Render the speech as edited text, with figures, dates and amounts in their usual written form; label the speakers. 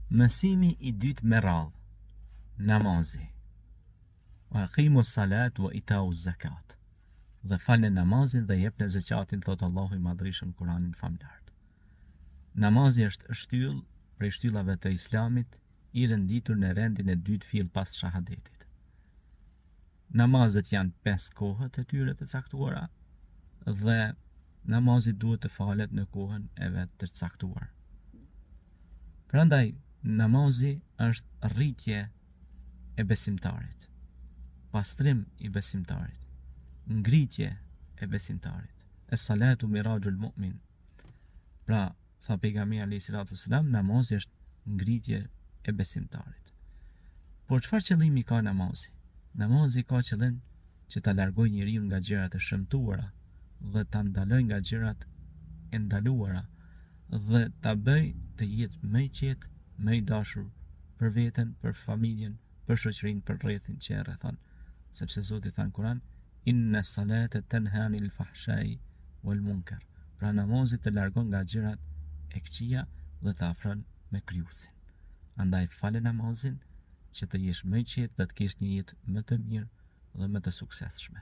Speaker 1: Mësimi i dytë me radhë, Namazi. Wa aqimu salat wa itau zakat. Dhe falne namazin dhe jepne zeqatin, thotë Allahu i Madhërishëm në Kuranin famëlartë. Namazi është shtyllë prej shtyllave të Islamit, i renditur në rendin e dytë fill pas shahadetit. Namazet janë pesë kohët e tyre të caktuara dhe namazi duhet të falet në kohën e vet të caktuar. Prandaj namazi është rritje e besimtarit, pastrim i besimtarit, ngritje e besimtarit. Es salatu miraxhul mu'min. Pra, Tha pejgamberi alayhi salatu wasalam, namazi është ngritje e besimtarit. Por çfarë qëllimi ka namazi? Namazi ka qëllim që ta largojë njeriun nga gjërat e shëmtuara dhe ta ndalojë nga gjërat e ndaluara dhe ta bëjë të jetë më i qetë, më i dashur për veten, për familjen, për shoqërinë, për rrethin që e rrethon. Sepse Zoti tha në Kur'an, Inna salate tenha anil fahshai wal munkar. Pra namazi të largon nga gjërat e këqija dhe të afron me Krijuesin. Andaj fale namazin që të jesh më i qetë dhe të kesh një jetë më të mirë dhe më të suksesshme.